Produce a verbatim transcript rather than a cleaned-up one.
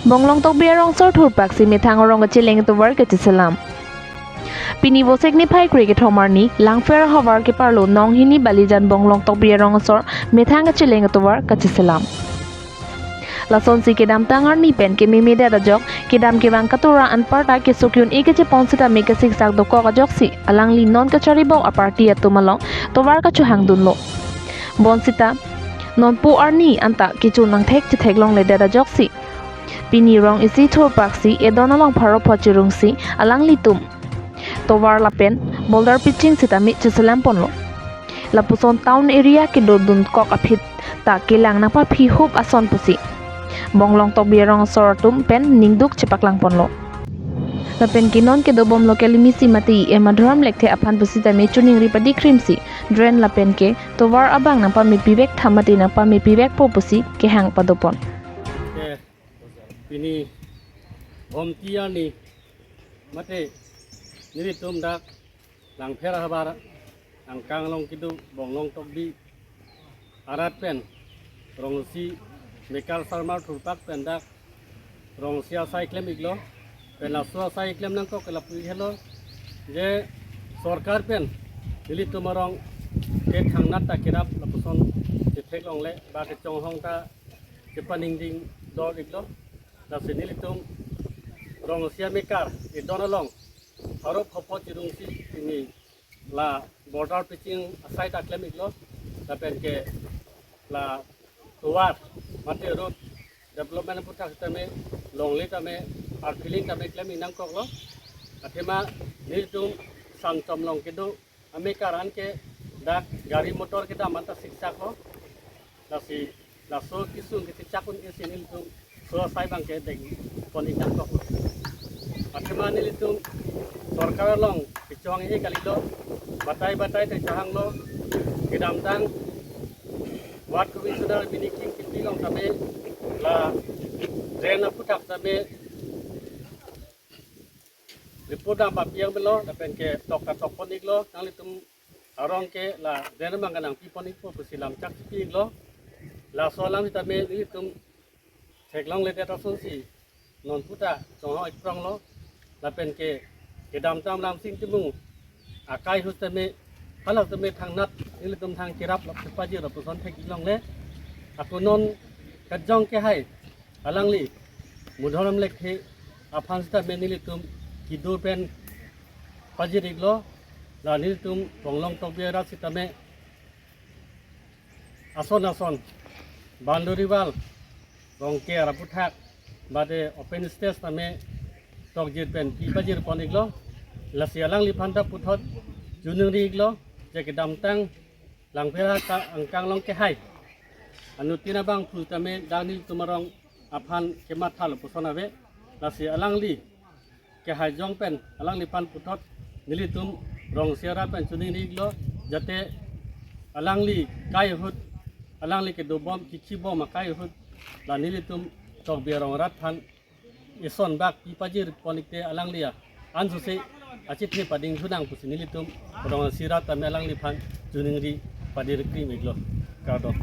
Bonglong Tokbi arongsor thurpaksi methang arong kacheleng tovar kacheselam. Pini Vosik niphai kre kethom arni, Langpher ahavar keparlo Nonghini Balijan Bonglong Tokbi arongsor methang kacheleng tovar kacheselam. Lasonsi kedamtang arni pen kememedet ajok, kedam kevang katura anparta keso ke-un-e kachepon sitame kasiksak dokok ajoksi, alangli non kacharibom aparty atum along tovar kachohangdunlo. Bonsita nonpu arni anta kecho nangthek chetheklongledet ajoksi, pini rong isi thurpaksi edon along pharo pho chirungsi alanglitum tovar lapen boulder pitching sitame cheselam ponlo. Lapuson town area kedodun kok aphi ta kelang nangpaphi hup ason pusi Bonglong Tokbi arongsor atum pen ningduk chepaklang ponlo. Lapen ke non kedobom local M A C mate E M Madhuram Lekthe aphan pusitame choningri padi krimsi drain lapen ke tovar abang nangpamepivek tha mate nangpamepivekpo pusi kehang padopon. Ke pini Bhomti arni mate nelitum dak Langpher ahavar angkang along kedo Bonglong Tokbi arat pen rong isi mekar sarmar thurpak pen dak rong isi asai klem-iklo, pen laso asai klem nangkok ke lapu helo je sorkar pen nelitum arong ke thangnat ta kerap lapuson chetheklongle ba kechonghong ta chepaningding dor-iklo. Lasi nelitum rong isi amekar edon along pharo pho chirungsi pini la boulder pitching asai ta klem-iklo, lapen ke la tovar mate road development aphuthak tame longle tame earth filling tame klem-ik nangkoklo. Athema nelitum Sangchom along kedo amekar an ke dak gari motor kedam anta siksak ho. Lasi laso kesung kechechak un-e si nelitum so asai abang ke dengpon-ik nangkok. Athema nelitum sorkar along kechong-e kalilo, batai batai te chohanglo, kedamtang Ward Commissioner Bini Kingkiti along tame la drain aphuthak tame report dam papiang melo, lapen ke tok ta tokpon-iklo, nanglitum arong ke la drain abang ke nangpipon-ikpo pusi lamchak pi-iklo. Laso alam sitame nelitum theklongledet asonsi nonpu ta chonghong-ik pronglo, lapen ke kedamtang Ramsing Timung akai ahut tame hala tame thangnat nelitum thang kerap lap chepajir lapuson thek-iklongle. Ako non kejong kehai alangli Madhuram Lekthe aphan sitame nelitum kedo pen pajir-iklo, la nelitum Bonglong Tokbi arat sitame ason ason boundary wall, rongker aphuthak mate open space tame tokjir pen pi pajir pon-iklo. Lasi alangliphan ta puthot choningri-iklo je kedamtang Langpher angkang along kehai anuttin abangphu tame dak nelitum arong aphan kematha lapuson ave. Lasi alangli kehai jong pen alangliphan puthot nelitum rong isi arat pen choningri-iklo, jate alangli kai ahut, alangli kedobom kechibom akai ahut la nelitum Tokbi arong arat aphan ison bak pi pajir pon-ik te alangli a ansose achethe pading thu nang pusi nelitum rong isi arat tame alangliphan choningri pajir krim-iklo. Kardom.